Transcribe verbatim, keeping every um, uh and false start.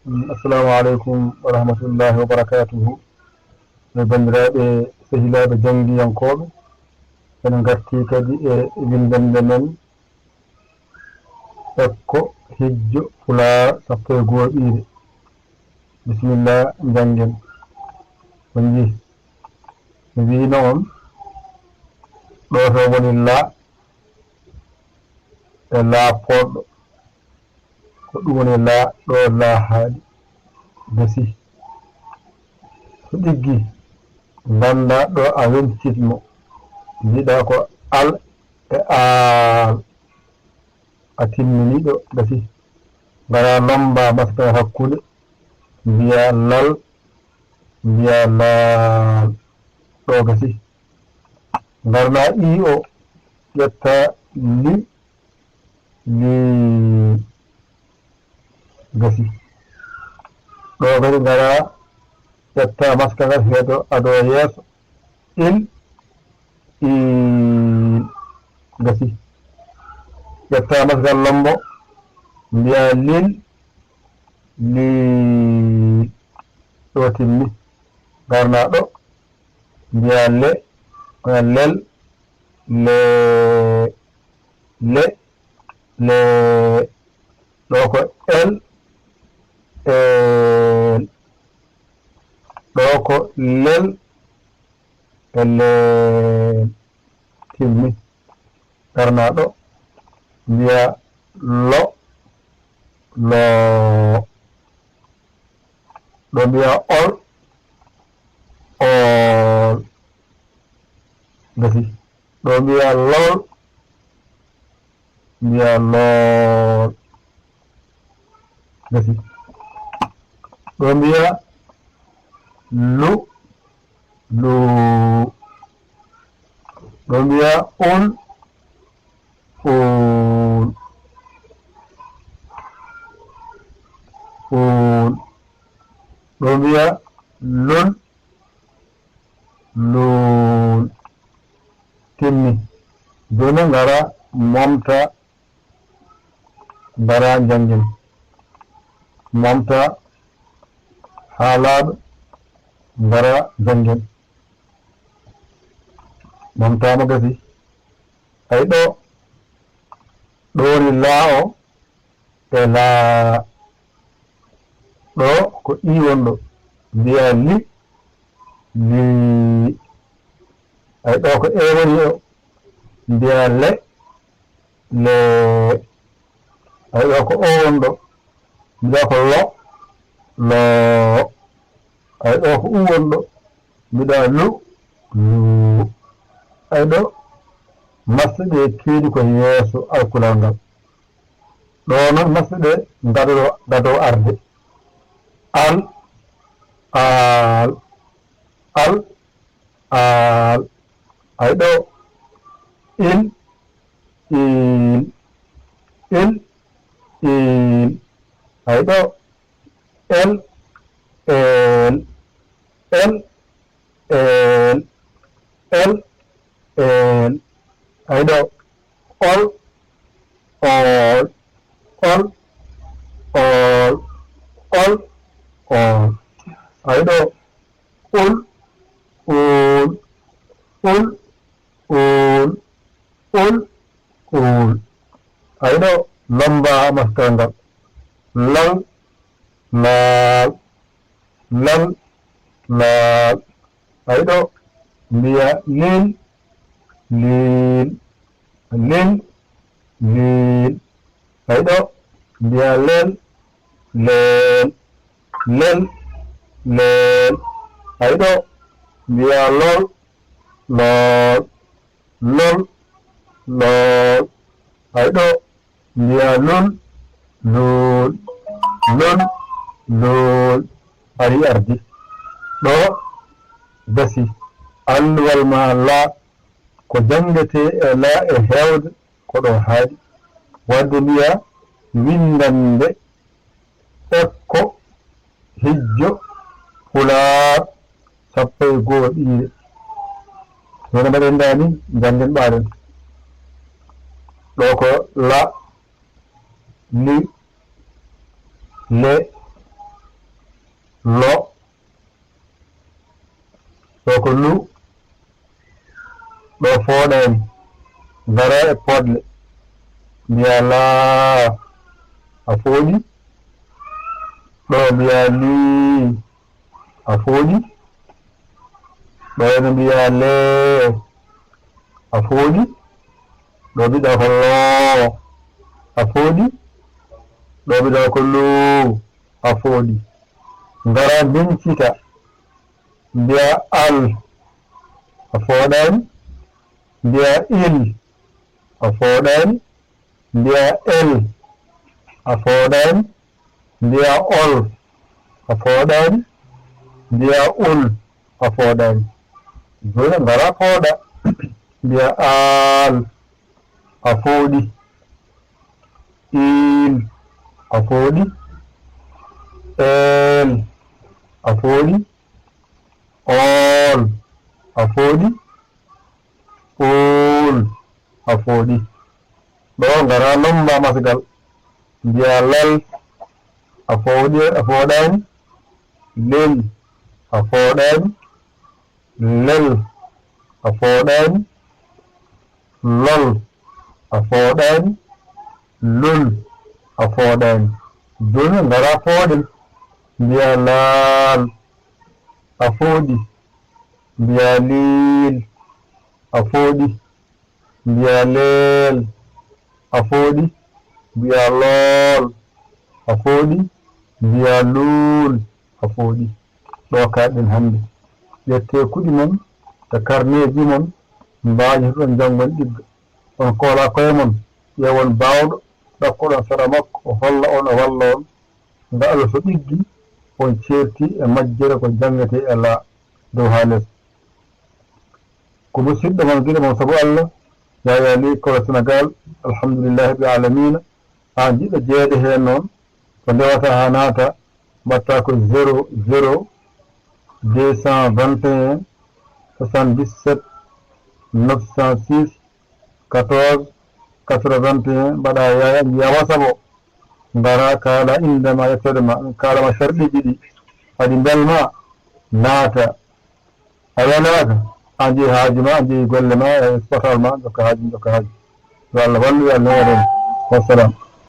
Assalamu aleykum wa rahmatullahi wa barakatuhu. E banndiraaɓe, sehilaaɓe janngiyankooɓe, en ngartii kadi e winndannde men, Ekko, Hijjo, Pulaar, sappo e goo ɓiire. Bisimilla, njanngen. On njii, mi wiino on, ɗo to woni la, e la poɗɗo. Ko ɗum woni la, ɗo la haaɗi. Gasi. So ɗiggi, ngannda ɗo a wemtit mo. Mbiɗa ko al e aal. A timmini ɗo, gasi. Ngara lomba maska hakkunde. Mbiya lal, mbiya laal. Ɗo gasi. Ngarna i o, ƴetta li, li, gasi. Ɗo kadi ngara ƴetta maska ngal heedo ado yeeso. Il, il, gasi. Ƴetta maska lombo, mbiya lil, lil. Ɗo timmi. Ngarna ɗo, mbiya le, mbiya lel, le, le, le. Ɗo ko el, el. Ɗo ko lel, e lel. Timmi. Ngarna ɗo, mbiya lo, lo. Ɗo mbiya ol, ol. Gasi. Ɗo mbiya lol, mbiya lol. Gasi. Ɗo mbiya lu, lu. Ɗo mbiya un, un, un. Ɗo mbiya lun, lun. Timmi. Jooni ngara momta, ngara njanngen. Momta haalaaɓe, ngara njanngen. Momtaama gasi. Ay ɗo, ɗo woni laa o, e laa. Ɗo ko i wonɗo. Mbiya li, li. Ay ɗo ko e woni o. Mbiya le, le. Ay ɗo ko o wonɗo. Mbiya ko lo, lo. Ay ɗo ko u wonɗo. Mbiɗa lu, lu. Ay ɗo, masɗe ɗe keedi ko yeeso alkulal ngal. Ɗo noon, masɗe ɗe ngado, ngado arde. Al, al, al, al. Ay ɗo, il, il, il, il. Ay ɗo, el, el, el, el, el, el. Ay ɗo, ol, ol, ol, ol, ol, ol. Ay ɗo, ul, ul, ul, ul, ul, ul. Ay ɗo, lomba maskal ngal. Lal, laal, lal, laal. Ay ɗo, mbiya lil, lil, lil, lil. Ay ɗo, mbiya lel, lel, lel, lel. Ay ɗo, mbiya lol, lol, lol, lol. Ay ɗo, mbiya lul, lul, lul, lul. Ari ardi. Ɗo gasi. Alluwal ma la ko janngetee e la e heewde ko ɗo haaɗi. Wadde mbiya winndannde, ekko, hijjo, pulaar, sappo e goo ɗiire. Wona mbaɗen ndaa ni, njanngen ɓaaɗen. Ɗo ko la, li, le, Lo. Ɗo ko lu. Ɗo fooɗaani. Ngara e poɗle. Mbiyaa laa. A fooɗi. Ɗo mbiyaa lii. A fooɗi. Ɗo ene mbiyaa lee. A fooɗi. Ɗo mbiɗa ko loo. A fooɗi. Ɗo mbiɗa ko luu. A fooɗi. Ngara ndencita. Mbiyaa al. A fooɗaani. Mbiyaa il. A fooɗaani. Mbiyaa el. A fooɗaani. Mbiyaa ol. A fooɗaani. Mbiyaa ul. A fooɗaani. Jooni ngara fooɗa. Mbiyaa aal. A fooɗi. Iil. A fooɗi. Eel. A fooɗi. Ool. A fooɗi. Uul. A fooɗi. Ɗo ngara lomba masgal. Mbiyaa lal. A fooɗi, a fooɗaani. Lel. A fooɗaani. Lel. A fooɗaani. Lol. A fooɗaani. Lul. A fooɗaani. Jooni ngara fooɗel. Mbiyaa laal. A fooɗi. Mbiyaa liil. A fooɗi. Mbiyaa leel. A fooɗi. Mbiyaa lool. A fooɗi. Mbiyaa luul. A fooɗi. Ɗo kaaɗen hannde. Ƴettee kuɗi mon e karneeji mon, mbaajotoɗon janngon ɗigga. On koolaa koye mon, ƴeewon baawɗo, ɗakkoɗon sera makko, o holla on, o walla on. Nde Allah so ɗiggi, on ceerti e majjere ko janngetee e laa dow haa les. Ko musiɗɗo mon, giɗo mon sabu Allah, Yaya Ly, Kolo Senegal, alhamdulillahi rabbil aalamiina. Aan jiɗɗo jeyeede heen noon, ko ndewata haa naata, mbaɗta ko zéro zéro deux cent vingt et un soixante-dix-sept neuf cent six quatorze quatre-vingt-un, mbaɗa Yaya, njiya WhatsApp o, ngara kaala innde ma, yettoode ma, kaala ma sarɗiiji ɗi, kadi mbel ma naata. A welaaka, a jeyi haaju ma, a jeyi golle ma, e sport ma, jokka haaju, jokka haaju. Yo Allah wallu, yo Allah newor en. Wassalam.